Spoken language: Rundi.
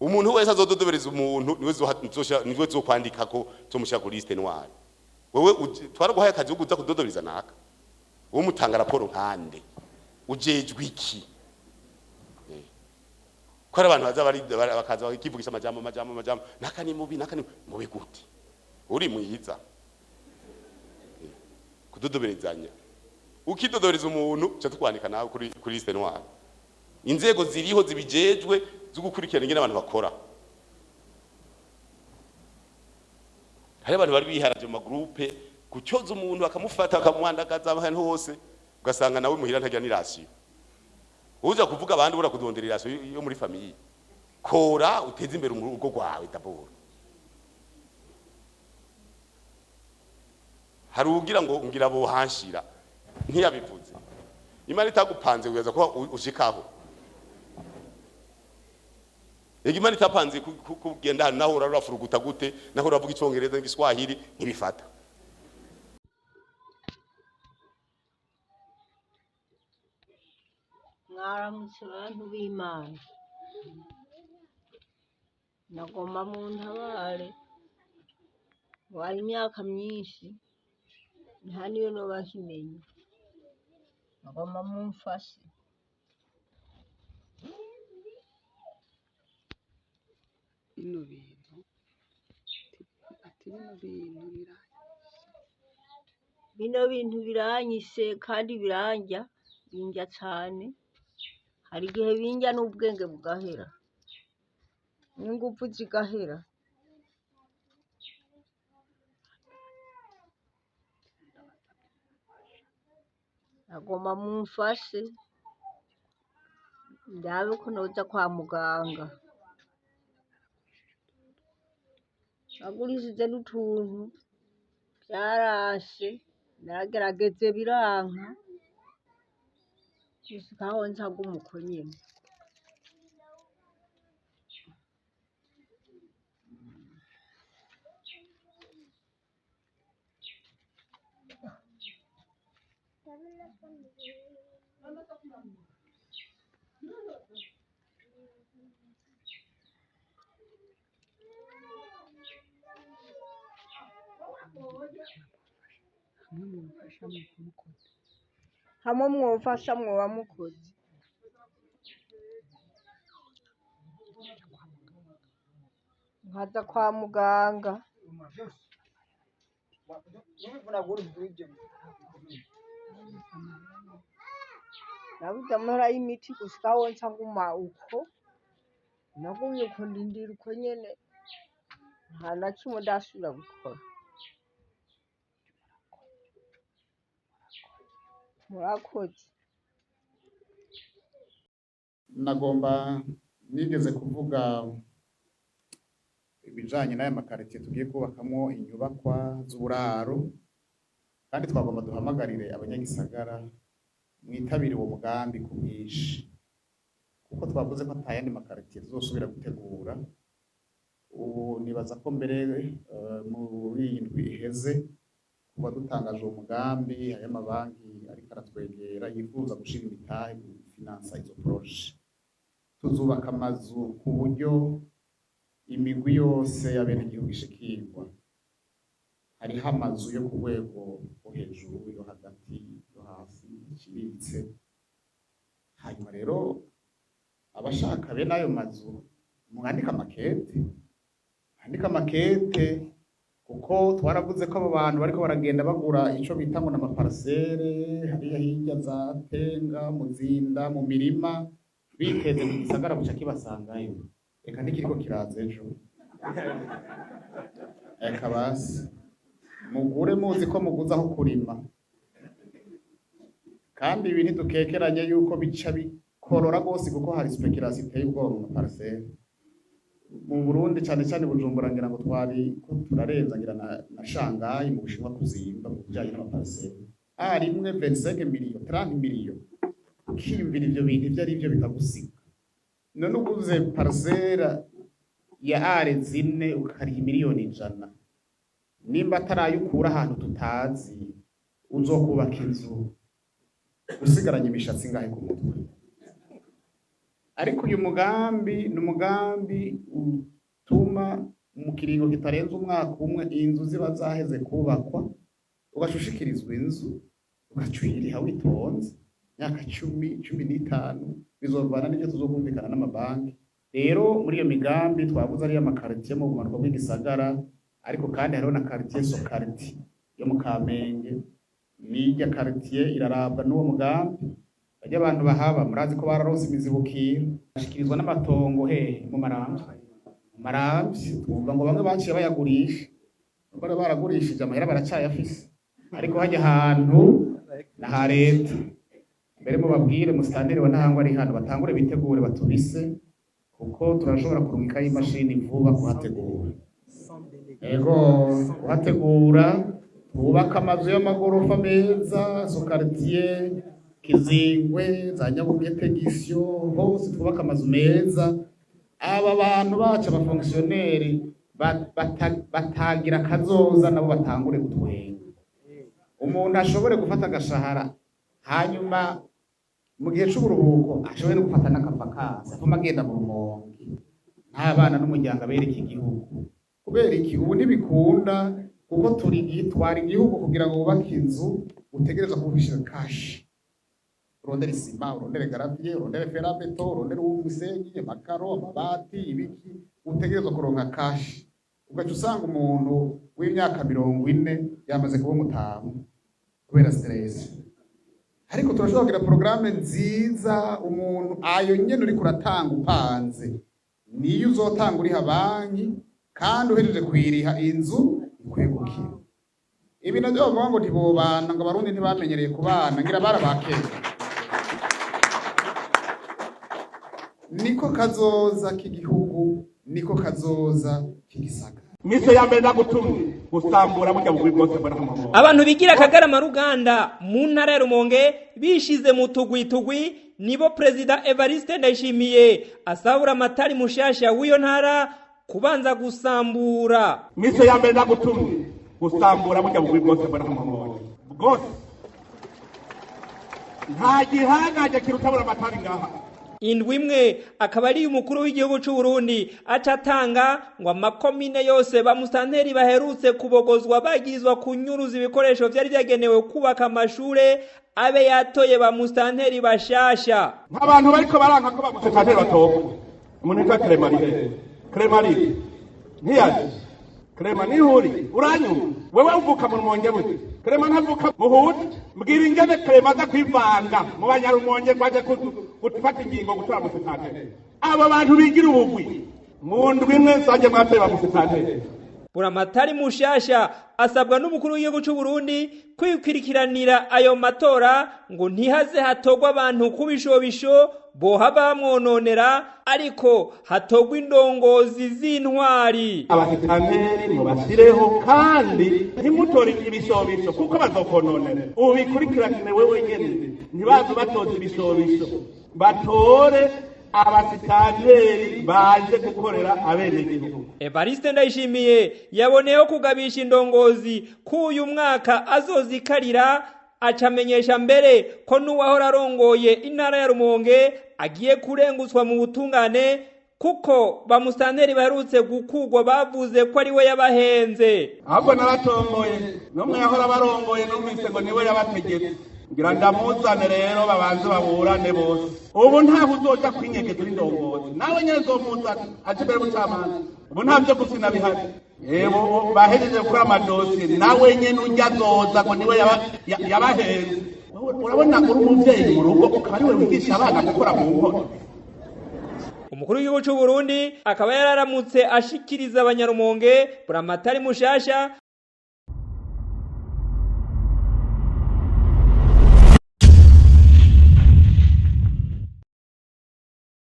Umuntu wese azododobereza umuntu niwe niwe zokwandika ko zomushyira kuri liste noire. Wewe twaraguhaye akazi ko kuza kudodobereza naka, wowe mutanga raporo nkande, ujejwe iki? Ko ari abantu baza bakaza bakivugisha amajambo, amajambo, amajambo, naka ni mubi, naka ni mubi gute? Uri mwiza. Kudodoberezanya, ukidodobereza umuntu uca tukwandika nawe kuri liste noire. Inzego ziriho zibijejwe zo gukurikirana ingene abantu bakora. Hari abantu bari biharaje mu ma groupes gucyoza umuntu, bakamufata, bakamwandagaza ahantu hose, ugasanga nawe muhira ntagira n'i ration. Uza kuvuga abandi, ubura kudondera i ration yo muri famille. Kora uteze imbere urugo rwawe d'abord. Hari ugira ngo ngira bohanshira, ntiyabivuze. Imana itagupanze wibaza ko ushikaho? Ega Imana itapanze kugenda hano, naho urafuruguta gute, naho uravuga Icongereza n'Igiswahili, ntibifata. Mwaramutse bantu b'Imana, nagomba muntabare, wari imyaka myinshi nta niyo noba nkimenye, nagomba mumfashe. Bino bintu, ati bino bintu biranyishe. Bino bintu biranyishe kandi birandya, bindya cane, hari igihe bindya n'ubwenge bugahera, n'inguvu zigahera. Nagomba mumfashe ndabe ko noja kwa muganga. Nagurishije n'utuntu vyarashe, naragerageze biranka, gushika aho nca nguma uko nyene. Hamwe mumfasha muba mukoze. Hamwe mwomfasha mwoba mukoze. Nkaja kwa muganga. Nabuze amahera y'imiti gushika aho nca nguma uko, nagumye uko ndindira uko nyene, nta na kimwe ndasubira gukora. Murakoze. Nagomba nigeze kuvuga ibijanye n'aya ma quartiers tugiye kubakamwo inyubakwa z'uburaro, kandi twagomba duhamagarire abanyagisagara mwitabire uwo mugambi ku bwinshi, kuko twavuze ko atayandi ma quartiers tuzosubira gutegura. Ubu nibaza ko mbere muri iyi ndwi iheze, kuba dutangaje uwo mugambi, hariyo amabanki ariko aratwegera yifuza gushira imitahe mu finansa izo projets. Tuzubaka amazu ku buryo imigwi yose y'abenegihugu ishikirwa. Hariho amazu yo ku rwego rwo hejuru, yo hagati, yo hasi, iciriritse. Hanyuma rero abashaka bene ayo mazu mwandike amakete, mwandike amakete, kuko twaravuze ko abo bantu bariko baragenda bagura ico bita ngo n'ama parcelles hariya hirya za Tenga, Muzinda, mu mirima, biteze mu gisagara buca kibasangayo. Reka ntikiriko kiraza ejo, reka basi mugure muzi ko muguze aho kurima. Kandi ibi ntidukekeranye yuko bica bikorora rwose, kuko hari spéculation iteye ubwoba mu ma parcelles mu Burundi, cane cane Bujumbura. Ngira ngo twari ko turarenza ngira na Shanghai mu Bushinwa kuzimba mu bijanye n'ama parcelles. A rimwe 25 millions, 30 millions, ukiyumvira ivyo bintu ivyo ari byo bikagusiga. None uguze parcelle ya are 4 ukariha miliyoni 100, nimba atarayukura ahantu tutazi, uzokubaka inzu usigaranye imishatsi ngahe ku mutwe? Ariko uyu mugambi ni umugambi utuma mu kiringo kitarenze umwaka umwe inzu ziba zaheze kubakwa, ugashushikirizwa inzu ugaca uyiriha witonze imyaka 10, 15, bizovana n'ivyo tuzokumvikana n'amabanki. Rero muri iyo migambi twavuze ari amakaritiye mu bumanuko bw'igisagara, ariko kandi hariho na karitiye Sokariti yo mu Kamenge, n'irya karitiye irarabwa n'uwo mugambi. Barya abantu bahaba murazi ko bararonse imizibukiro, bashikirizwa n'amatongo hehe mu Maramvya. Mu Maramvya twumva ngo bamwe baciye bayagurisha, bari baragurishije amahera baracayafise, ariko hajya ahantu na ha leta. Mbere mubabwire musitanteri wa Ntahangwa ari hano, batangure bitegure batubise, kuko turashobora kurungikayo imashini vuba kuhategura. Ego kuhategura twubaka amazu y'amagorofa meza, Sokaritiye, Kizingwe, za Nyabugete, Gisyo, hose twubaka amazu meza. Aba bantu bacu abafonkisiyoneri batagira akazoza nabo batangure gutwenga. Umuntu ashobore gufata agashahara, hanyuma mu gihe c'uburuhuko ashobore no gufata n'akavakasi, atuma agenda mu Rumonge n'abana n'umuryango abereka igihugu. Kubera iki ubu ntibikunda, kuko turi twara igihugu kugira ngo wubake inzu utegerezwa kubishira kashi, urondere isima, urondere garaviye, urondere ferabeto, urondere umusenyi, amakaro, amabati, ibiki, utegerezwa kuronka kashi. Ugaca usanga umuntu w'imyaka 40 yamaze kuba umutamu kubera stress. Ariko turashobora kugira porogaramu nziza, umuntu ayo nyene uriko uratanga upanze niyo uzotanga uriha banki, kandi uhejeje kuyiriha inzu ikwegukira. Ibi navyo bavuga ngo ntibobana, ngo abarundi ntibamenyereye kubana, ngira barabakera. Niko kazoza k'igihugu, niko kazoza k'igisagara. Mise ya mbere nagutumye gusambura burya bugwi bwose mbona nk'amahoro. Abantu bigira akagarama ruganda mu ntara ya Rumonge bishize mu tugwi tugwi nibo Perezida Evariste Ndayishimiye asabura amatari mushasha w'iyo ntara kubanza gusambura. Mise ya mbere nagutumye gusambura burya bugwi bwose mbona nk'amahoro. Bwose. Nta gihangaje kirutabura amatari ngaha. Indwi imwe akaba ari umukuru w'igihugu c'u Burundi aca atanga ngo amakomine yose ba musitanteri baherutse kubogozwa bagizwa kunyuruza ibikoresho vyari vyagenewe kubaka amashure abe yatoye ba musitanteri bashasha. Nk'abantu bariko baranka ko ba musitanteri batogwa. Umuntu yitwa Clement ari hehe? Clement ari ntiyaje. Clement nihuri uranyuma wewe uvuka mu Rumonge gute? Clement ntavuka muhuta. Mbwira ingene Clement aza kwivanga mu banyarumonge ngo aje gufata ingingo gutora musitanteri. Abo bantu bigira ubugwi mu ndwi imwe nsange mwatoye ba musitanteri. Buramatari mushasha asabwa n'umukuru w'igihugu c'u Burundi kwikurikiranira ayo matora ngo ntihaze hatogwa abantu kubishobisho bohava bamwononera, ariko hatogwa indongozi z'intwari. Abasitanteri mubashireho kandi ntimutore ibishobisho kuko bazokononera. Ubikurikirane wewe nyene, ntibaze batoza ibishobisho, batore abasitanteri baje gukorera abenegihugu. Evariste Ndayishimiye yaboneyeho kugabisha indongozi ko uyu mwaka azozikarira, acamenyesha mbere ko n'uwahora arongoye intara ya Rumonge agiye kurengutswa mu butungane kuko ba musitanteri baherutse gukugwa bavuze ko ari we yabahenze. Ahubwo naratomboye n'umwe yahora abarongoye numvise ngo niwe yabategetse, ngira ndamuzane rero babanze baburane bose. Ubu ntaho uzoja kwinyegeza uri ndongozi, nawe nyene nzomuzana aje imbere y'ubucamanza. Ubu nta vyo gusina bihari. Yebo bahejeje gukora amadosiye, nawe nyene urya azoza ngo niwe yabahenze. Urabona uri umuvyeyi mu rugo ukaba ariwe wigisha abana gukora mu nkono. Umukuru w'igihugu c'u Burundi akaba yararamutse ashikiriza abanyarumonge Buramatari mushasha